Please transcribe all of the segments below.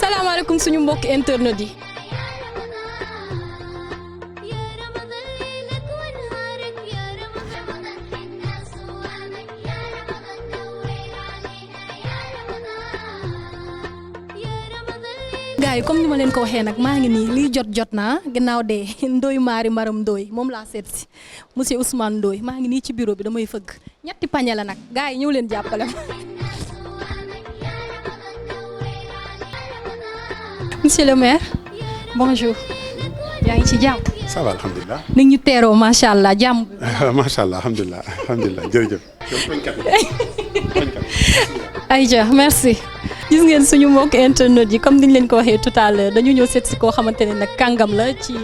salaamaaleykum suñu mbokk internet yi. gars yi comme ni ma leen ko waxee nag maa ngi nii lii jot naa ginnaaw de Ndoye Marie Maram Ndoye moom laa seet si monsieur Ousmane Ndoye maa ngi nii ci bureau bi damay fëgg ñetti pañe la nag gars yi ñëw leen jàppale ma. monsieur le maire bonjour. yaa ngi ci jàmm. ça va alhamdulilah. ni ñu teeroo macha allah jàmm. macha allah alhamdulilah jërëjëf. Aïcha merci. gis ngeen suñu mbokk internet yi comme niñ leen ko waxee tout à l'heure dañu ñëw seet si koo xamante ne nag kàngam la ci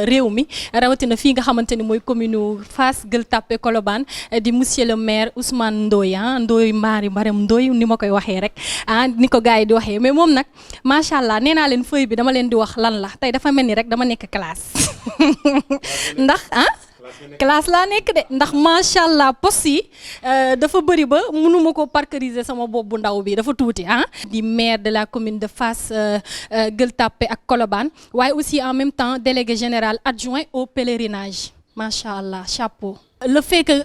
réew mi rawatina fii nga xamante ni mooy commune Fass Gueule Tapée Colobane di monsieur le maire Ousmane Ndoye Ndoye Marie Maram Ndoye ni ma koy waxee rek ni ko gars yi di waxee mais moom nag macha allah nee naa leen feuille bi dama leen di wax lan la tey dafa mel ni rek dama nekk classe ndax classe laa nekk de ndax macha allah poste yi dafa bëri ba mënuma ko parceriser sama bopp bu ndaw bi dafa tuuti di maire de la commune de Fass Gueule Tapée ak Colobane waaye aussi en même temps délégué général adjoint au pèlerinage macha allah chapeau. le fait que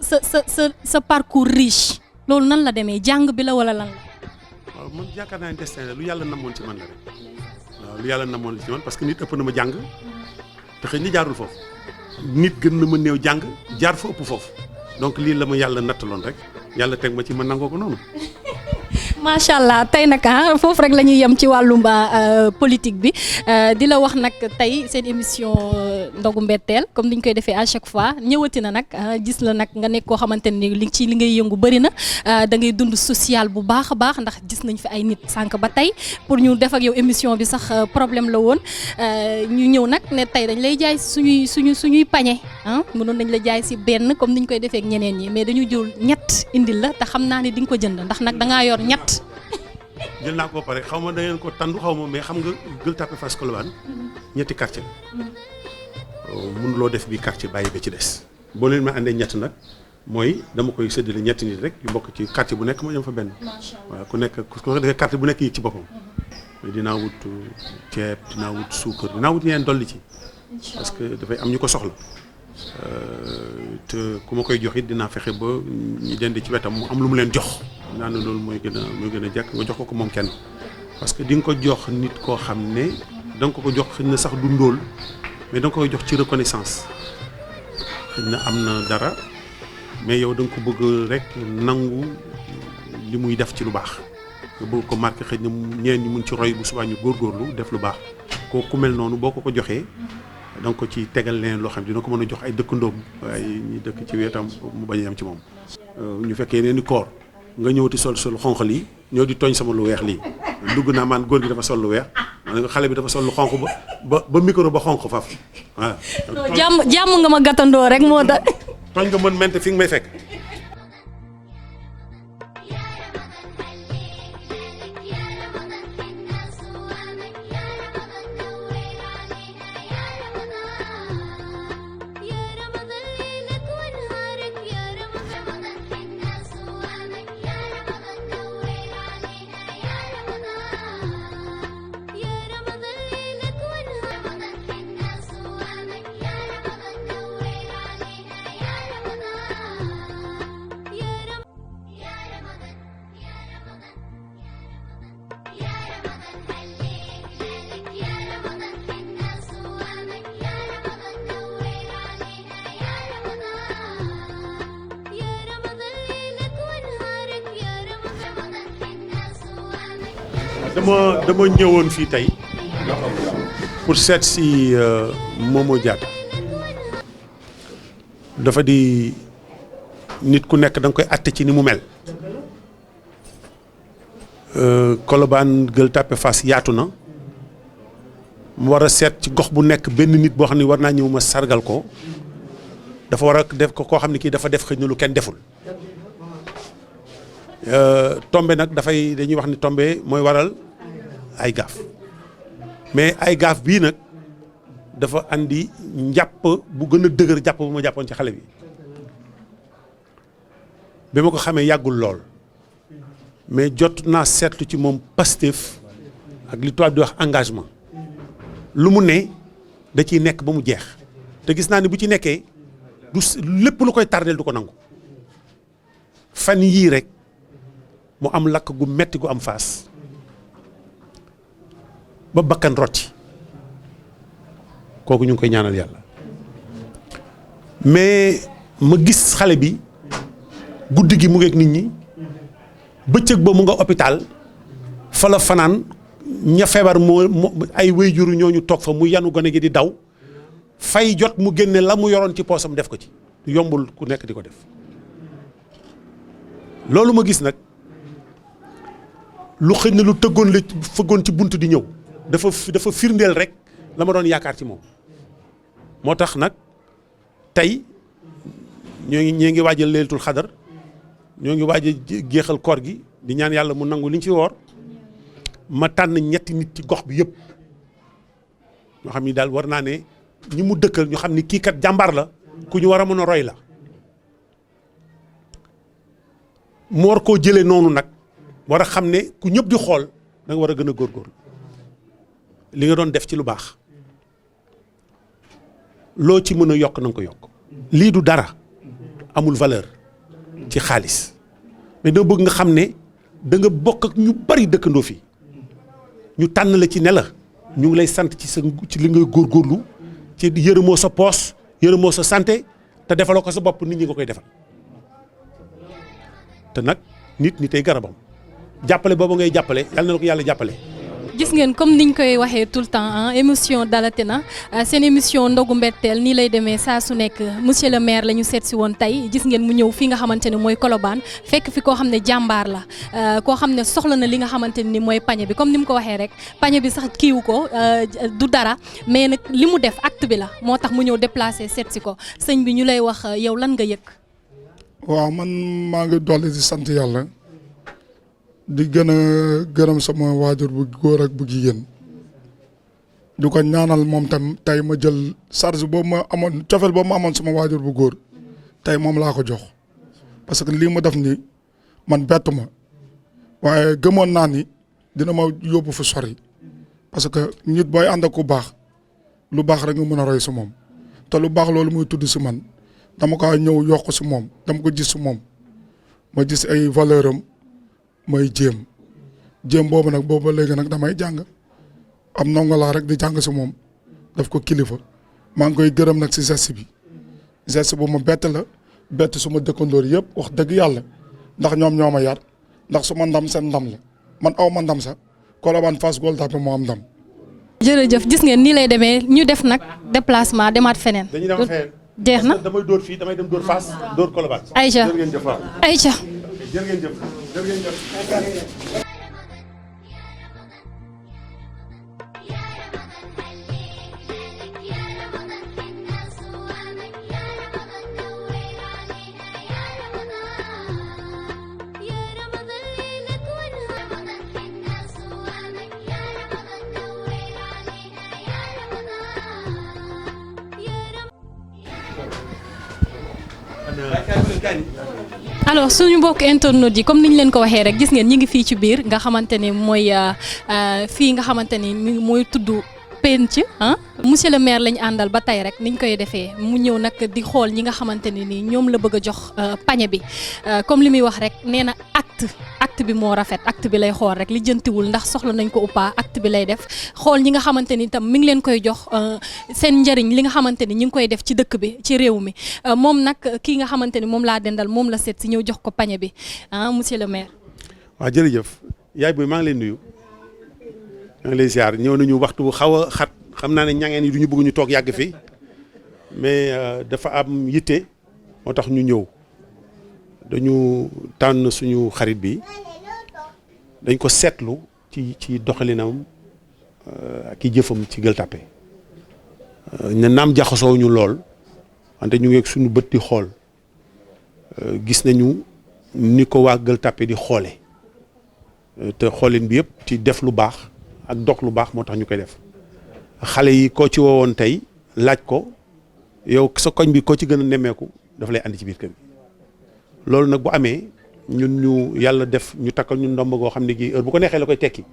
sa parcours riche loolu nan la demee jàng bi la wala lan la. waaw man yaakaar naa ne destin la lu yàlla namoon ci man la rek waaw lu yàlla namoon ci man parce que nit ëpp na ma jàng te xëy na jaarul foofu. nit gën na ma néew jàng jaar fa ëpp foofu donc lii la ma yàlla nattaloon rek yàlla teg ma ci ma nangoo ko noonu. macha allah tey nag foofu rek la ñuy yem ci wàllum politique bi di la wax nag tey seen émission ndogu mbetteel comme ni ñu koy defee à chaque fois ñëwati na nag gis la nag nga nekk koo xamante ni li ci li ngay yëngu bëri na da ngay dund social bu baax a baax ndax gis nañ fi ay nit sànq ba tey pour ñu def ak yow émission bi sax problème la woon ñu ñëw nag ne tey dañ lay jaay suñuy pañe mënoon nañ la jaay si benn comme ni ñu koy defee ak ñeneen ñi mais dañu jël ñett indil la te xam naa ne di nga ko jënd ndax nag da ngaa yor ñett. jël naa ko pare xaw ma da ngeen ko tàndu xaw ma mais xam nga Gueule Tapée Fass Colobane ñetti quartier la mënuloo def bi quartier bàyyi ba ci des boo leen ma àndee ñett nag mooy dama koy séddale ñetti nit rek yu bokk ci quartier bu nekk ma jëm fa benn waaw ku nekk ku defee quartier bu nekk yi ci boppam mais dinaa wut ceeb dinaa wut suukar dinaa wut yeneen dolli ci parce que dafay am ñu ko soxla te ku ma koy jox it dinaa fexe ba ñu dend ci wetam mu am lu mu leen jox naa ne loolu mooy gën a jàkk nga jox ko moom kenn parce que di nga ko jox nit koo xam ne da nga ko jox xëy na sax du ndóol mais da nga koy jox ci reconnaissance xëy na am na dara mais yow da nga ko bëgg rek nangu li muy def ci lu baax nga bëgg ko marqué xëy na ñeneen ñi mun ci roy bu subaa ñu góorgóorlu def lu baax kooku mel noonu boo ko joxee da nga ko ci tegal leen loo xam dina ko mën a jox ay dëkkandoom waaye ñi dëkk ci wetam mu bañ a yem ci moom ñu fekkee yeneen i koor nga ñëwati sol xonq lii ñëw di tooñ sama lu weex lii dugg naa man góor gi dafa sol lu weex man xale bi dafa sol lu xonq ba micro ba xonq faf voilà. jàmm nga ma gàttandoo rek moo tax. tooñ nga mën mente fi nga may fekk. dama ñëwoon fii tey pour seet si Momo Diatta dafa di nit ku nekk da nga koy àtte ci ni mu mel Colobane Gueule Tapée Fass yaatu na mu war a seet ci gox bu nekk benn nit boo xam ne war naa ñëw ma sargal ko dafa war a def ko koo xam ne kii dafa def xëy na lu kenn deful tombe nag dañuy wax ni tombe mooy waral ay gaaf mais ay gaaf bii nag dafa andi njàpp bu gën a dëgër jàpp bu ma jàppoon ci xale bi ma ko xamee yàggul lool mais jot naa seetlu ci moom Pastef ak li tubaab di wax engagement lu mu ne da ciy nekk ba mu jeex te gis naa ni bu ci nekkee du lépp lu koy tardeel du ko nangu fan yii rek mu am lakk gu metti gu am Fass ba bakkan rotti kooku ñu ngi koy ñaanal yàlla mais ma gis xale bi guddi gi mu ngeeg nit ñi bëccëg ba mu nga hôpital fa la fanaan ña feebar moo ay wéyjuru ñooñu toog fa mu yanu gone gi di daw fay jot mu génne la mu yoroon ci poosam def ko ci yombul ku nekk di ko def loolu ma gis nag lu xëy na lu tëggoon la fëggoon ci bunt di ñëw dafa firndeel rek la ma doon yaakaar ci moom moo tax nag tey ñoo ngi waajal leelatul xadar ñoo ngi waaj a jeexal koor gi di ñaan yàlla mu nangu liñ ci woor ma tànn ñetti nit ci gox bi yëpp ñoo xam ni daal war naa ne ñi mu dëkkal ñu xam ni kii kat jàmbaar la ku ñu war a mën a roy la mu war koo jëlee noonu nag war a xam ne ku ñëpp di xool da nga war a gën a góorgóorlu li nga doon def ci lu baax loo ci mën a yokk na nga ko yokk lii du dara amul valeur ci xaalis mais dama bëgg nga xam ne da nga bokk ak ñu bari dëkkandoo fii ñu tànn la ci ne la ñu ngi lay sant ci li ngay góorgóorlu ci yërëmoo sa poos yërëmoo sa santé te defaloo ko sa bopp nit ñi nga koy defal te nag nit tey garabam jàppale boobu ngay jàppale yàlla na la ko yàlla jàppale. gis ngeen comme niñ koy waxee tout le temps émission dalate na seen émission ndogu mbetteel nii lay demee saa su nekk monsieur le maire la ñu seet si woon tey gis ngeen mu ñëw fii nga xamante ne mooy Colobane fekk fi koo xam ne jàmbaar la koo xam ne soxla na li nga xamante ni mooy pañe bi comme ni mu ko waxee rek pañe bi sax kiiwu ko du dara mais nag li mu def acte bi la moo tax mu ñëw déplacé seet si ko sëñ bi ñu lay wax yow lan nga yëg. waaw man maa ngi dolli di sant yàlla. di gën a gërëm sama waajur bu góor ak bu jigéen di ko ñaanal moom tam tey ma jël charge boobu ma amoon cofeel boobu ma amoon sama waajur bu góor tey moom laa ko jox parce que lii ma def nii man bettu ma waaye gëmoon naa ni dina ma yóbbu fu sori parce que nit booy ànd ak ku baax lu baax rek nga mën a roy si moom te lu baax loolu muy tudd si man dama ko ñëw yokk si moom dama ko gis si moom ma gis ay valeur am mooy jéem boobu nag boobu ba léegi nag damay jàng am ndongo laa rek di jàng si moom daf ko kilifa maa ngi koy gërëm nag si geste bi geste bu ma bett la bett suma dëkkandoor yëpp wax dëgg yàlla ndax ñoom ñoo ma yar ndax su ma ndam seen ndam la man aw ma ndam sax Colobane Fass Gueule Tapée moo am ndam. jërëjëf gis ngeen nii lay demee ñu def nag déplacement demaat feneen. dañuy dem feneen. jeex na damay dóor fii damay dem dóor Fass dóor Colobane. Aïcha jërë ngeen jëf waaw. Aïcha. jërë ngeen jëf jërë ngeen jëf. alors suñu mbokk internautes yi comme niñ leen ko waxee rek gis ngeen ñi ngi fii ci biir nga xamante ne mooy fii nga xamante ni mooy tudd penc monsieur le maire lañ àndal ba tey rek niñ koy defee mu ñëw nag di xool ñi nga xamante ne ni ñoom la bëgg a jox pañe bi comme li muy wax rek nee na acte bi moo rafet acte bi lay xool rek li jëntiwul ndax soxla nañ ko ou pas acte bi lay def xool ñi nga xamante ni itam mi ngi leen koy jox seen njëriñ li nga xamante ni ñi ngi koy def ci dëkk bi ci réew mi moom nag kii nga xamante ni moom laa dendal moom la seet si ñëw jox ko pañe bi monsieur le maire. waaw jërëjëf yaay booy maa ngi leen nuyu maa ngi lay ziar ñëw nañu waxtu bu xaw a xat xam naa ne ñangeen yi du ñu bëgg ñu toog yàgg fi mais dafa am yitte moo tax ñu ñëw dañu tànn suñu xarit bi dañ ko seetlu ci doxalinam ak i jëfam ci Gueule Tapée ne naam jaxasoo ñu lool wante ñu ngi ak suñu bët di xool gis nañu ni ko waa Gueule Tapée di xoole te xoolin bi yëpp ci def lu baax ak dox lu baax moo tax ñu koy def xale yi koo ci woowoon tey laaj ko yow sa koñ bi koo ci gën a nemmeeku dafa lay andi ci biir kër gi loolu nag bu amee ñun ñu yàlla def ñu takkal ñun ndomb goo xam ne gi heure bu ko neexee la koy tekki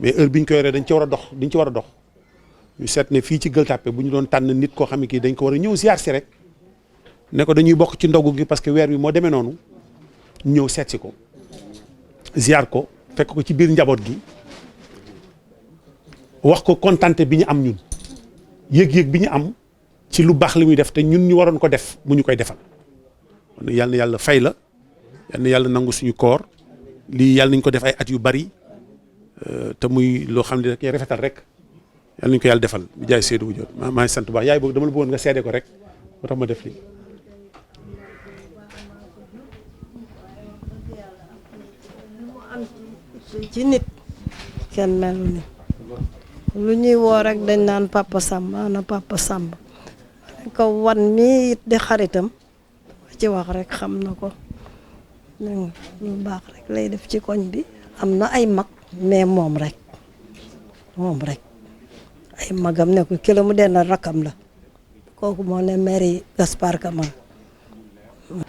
mais heure bi ñu ko yoree dañ ci war a dox dañ ci war a dox ñu seet ne fii ci Gueule Tapée bu ñu doon tànn nit koo xam ne kii dañ ko war a ñëw ziar si rek ne ko dañuy bokk ci ndogu gi parce que weer wi moo demee noonu ñëw seet si ko ziar ko fekk ko ci biir njaboot gi wax ko kontante bi ñu am ñun yëg-yëg bi ñu am ci lu baax li muy def te ñun ñu waroon ko def mu ñu koy defal yal na yàlla fay la yal na yàlla nangu suñu koor lii yàlla nañ ko def ay at yu bari te muy loo xam ne rek rafetal rek yal nañ ko yàlla defal bi jaay Seydou Diop maa ngi sant bu baax yaay boobu dama la bëggoon nga seede ko rek moo tax ma def lii. ci nit kenn melu ni lu ñuy woo rek dañ naan Papa Samba ana Papa Samba ko wan mi it di xaritam ci wax rek xam na ko lu baax rek lay def ci koñ bi am na ay mag mais moom rek ay magam ne ko kilo mu denn rakam la kooku moo ne mairie Gaspard Camara.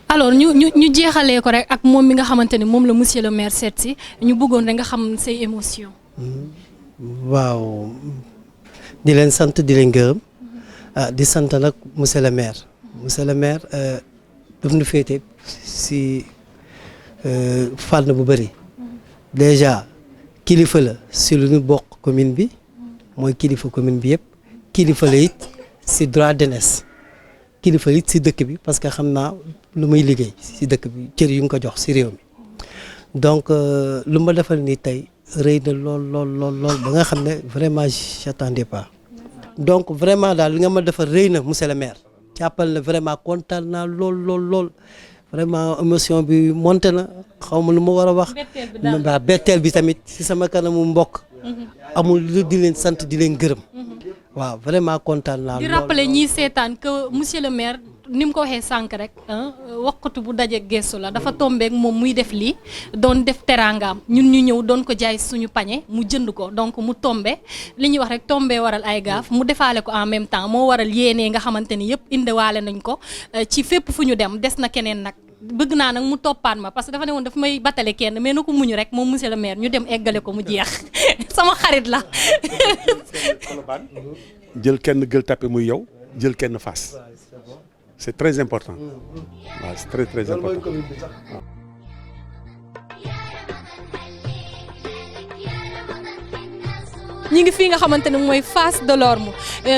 alors ñu jeexalee ko rek ak moom mi nga xamante ni moom la monsieur le maire seet si ñu bëggoon rek nga xam say émotion. waaw di leen sant di leen gërëm di sant nag monsieur le maire daf nu féete si fànn bu bëri déjà kilifa la si lu ñu bokk commune bi mooy kilifa commune bi yëpp kilifa la it si droit d'aînesse kilifa it si dëkk bi parce que xam naa lu muy liggéey si dëkk bi cër yu nga ko jox si réew mi donc lu ma defal ni tey rëy na lool ba nga xam ne vraiment j'attendais pas donc vraiment daal li nga ma defal rëy na monsieur le maire jàppal na vraiment kontaan naa lool vraiment émotion bi monté na xaw ma lu ma war a wax waaw betteel bi tamit si sama kanamu mbokk amul lu di leen sant di leen gërëm waaw vraiment kontaan naa di rappeler ñiy seetaan que monsieur le maire ni mu ko waxee sànq rek waxtu bu daje gestu la dafa tombeek moom muy def lii doon def teraangaam ñun ñu ñëw doon ko jaay suñu pañe mu jënd ko donc mu tombe li ñuy wax rek tombe waral ay gaaf mu defaale ko en même temps moo waral yéenee nga xamante ni yëpp indiwaale nañ ko ci fépp fu ñu dem des na keneen nag bëgg naa nag mu toppaat ma parce que dafa ne woon dafa may batale kenn mais na ko muñu rek moom monsieur le maire ñu dem eggale ko mu jeex sama xarit la. jël kenn Gueule Tapée muy yow jël kenn Fass c'est très important waaw c'est très important. ñi ngi fii nga xamante ne mooy Fass Delorme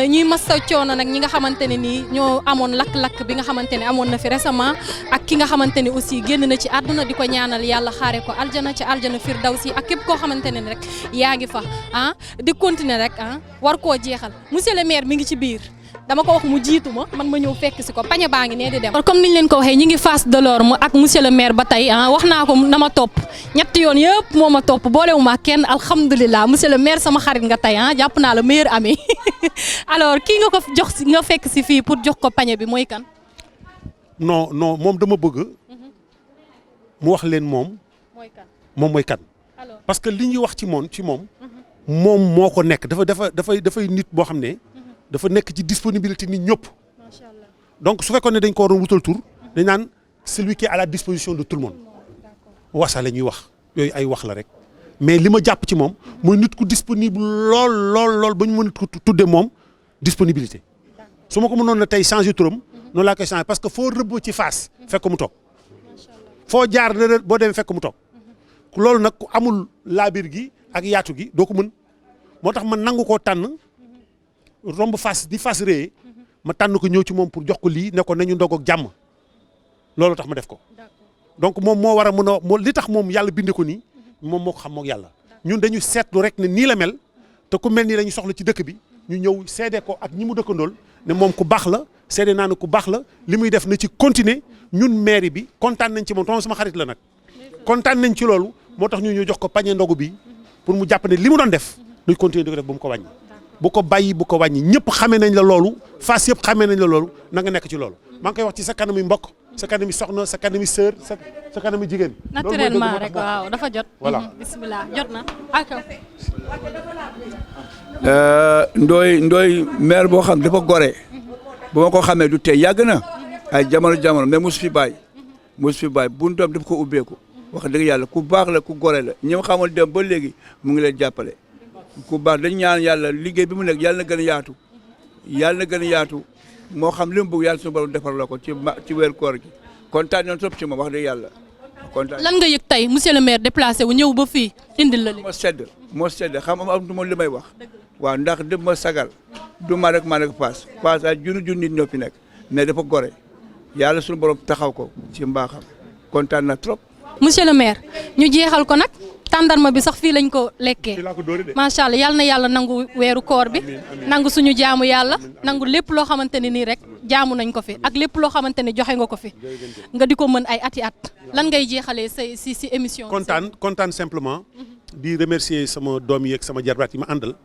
ñuy massa coono nag ñi nga xamante ne nii ñoo amoon lakk-lakk bi nga xamante ne amoon na fi récemment ak ki nga xamante ne aussi génn na ci àdduna di ko ñaanal yàlla xaare ko aljana ci aljana firdawsi ak képp koo xamante ne rek yaa ngi fa di continuer rek war koo jeexal monsieur le maire mi ngi ci biir dama ko wax mu jiitu man ma ñëw fekk si ko pañe baa ngi nee di dem. comme niñ leen ko waxee ñi ngi Fass Delorme ak monsieur le maire ba tey wax naa ko na ma topp ñetti yoon yëpp moo ma topp boolewuma kenn alhamdulilah monsieur le maire sama xarit nga tey jàpp naa la meilleur ami alors kii nga ko jox si nga fekk si fii pour jox ko pañe bi mooy kan. non moom dama bëgg mu wax leen moom mooy kan parce que li ñuy wax ci moom moom moo ko nekk dafay nit boo xam ne. dafa nekk ci disponibilité nit ñëpp donc su fekkoon ne dañ ko waroon wutal tur dañ naan celui qui est à la disposition de tout le monde wasa la ñuy wax yooyu ay wax la rek mais li ma jàpp ci moom mooy nit ku disponible lool ba ñu mën a tudde moom disponibilité su ma ko mënoon na tey changer turam noonu laa koy changer parce que foo rëbb ci Fass fekk mu toog foo jaar boo demee fekk mu toog loolu nag ku amul laabir gi ak yaatu gi doo ko mën moo tax man nangu koo tànn romb Fass di Fass réyee ma tànn ko ñëw ci moom pour jox ko lii ne ko nañu ndog ak jàmm loolu tax ma def ko donc moom moo war a mën a li tax moom yàlla binde ko nii moom moo ko xam mook yàlla ñun dañu seetlu rek ne nii la mel te ku mel nii lañu soxla ci dëkk bi ñu ñëw seede ko ak ñi mu dëkkandool ne moom ku baax la seede naa ne ku baax la li muy def na ci continuer ñun mairie bi kontaan nañ ci moom toom sama xarit la nag kontaan nañ ci loolu moo tax ñu jox ko pañe ndogu bi pour mu jàpp ne li mu doon def luy continuer di ko def bu mu ko wàññi bu ko bàyyi bu ko wàññi ñëpp xamee nañ la loolu Fass yëpp xamee nañ la loolu na nga nekk ci loolu maa ngi koy wax ci sa kanami mbokk sa kanami soxna sa kanami sœur sa kanami jigéen. naturellement rek waaw dafa jot. voilà bismillah jot na ndooy maire boo xam dafa gore bu ma ko xamee du tey yàgg na ay jamono mais mosu fi bàyyi buntam daf ko ubbeeku wax dëgg yàlla ku baax la ku gore la ñi ma xamal dem ba léegi mu ngi leen jàppale ku baax dañ ñaan yàlla liggéey bi mu nekk yàlla na gën a yaatu yàlla na gën a yaatu moo xam li mu bëgg yàlla suñu borom defar la ko ci weer koor gi kontaan nañ trop ci moom wax dëgg yàlla kontaan. lan nga yëg tey monsieur le maire déplacé wu ñëw ba fii indil la li. moo sedd xam nga am du li may wax waaw ndax def ma sagal du ma rek paas ay junni nit ñoo fi nekk mais dafa gore yàlla suñu borom taxaw ko ci mbaaxam kontaan na trop. monsieur le maire ñu jeexal ko nag tàndarma bi sax fii lañ ko lekkee macha allah yal na yàlla nangu weeru koor bi nangu suñu jaamu yàlla nangu lépp loo xamante ne nii rek jaamu nañ ko fi ak lépp loo xamante ne joxe nga ko fi nga di ko mën ay ati at lan ngay jeexalee say si émission kontaan simplement di remercier sama doom yi ak sama jarbaat yi ma àndal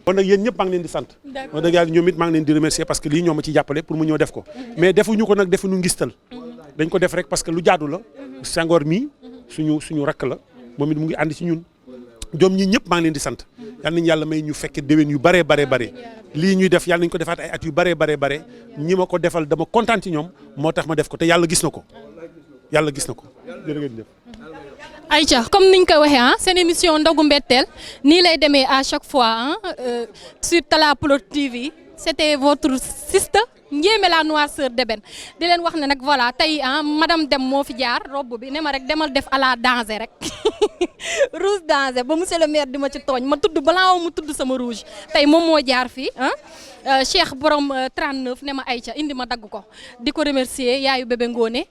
kon nag yéen ñëpp maa ngi leen di sant wax dëgg yàlla ñoom it maa ngi leen di remercier parce que lii ñoo ma ci jàppale pour mu ñëw def ko mais defuñu ko nag defuñu ngistal dañ ko def rek parce que lu jaadu la Senghor mii suñu rakk la moom it mu ngi ànd ci ñun ñoom ñi ñëpp maa ngi leen di sant yal nañu yàlla may ñu fekke déwén yu bare lii ñuy def yàlla nañu ko defaat ay at yu bare ñi ma ko defal dama kontaan ci ñoom moo tax ma def ko te yàlla gis na ko jërëjëf. Aïcha comme niñ ko waxee seen émission ndogu mbetteel nii lay demee à chaque fois sur Tala Plot TV c'était votre sister Ndiémé la noire d'ébène di leen wax ne nag voilà tey madame Dem moo fi jaar robe bi ne ma rek demal def à la danger rek rouge danger ba monsieur le maire di ma ci tooñ ma tudd balaa mu tudd sama rouge tey moom moo jaar fii Cheikh borom 39 ne ma Aïcha indi ma dagg ko di ko remercier yaayu bébé Ngone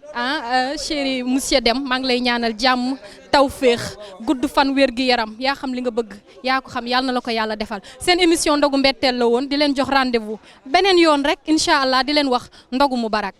chéri monsieur Dem maa ngi lay ñaanal jàmm tawféex gudd fan wér gi yaram yaa xam li nga bëgg yaa ko xam yàlla na la ko yàlla defal seen émission ndogu mbetteel la woon di leen jox rendez-vous beneen yoon rek incha allah di leen wax ndogu mu barak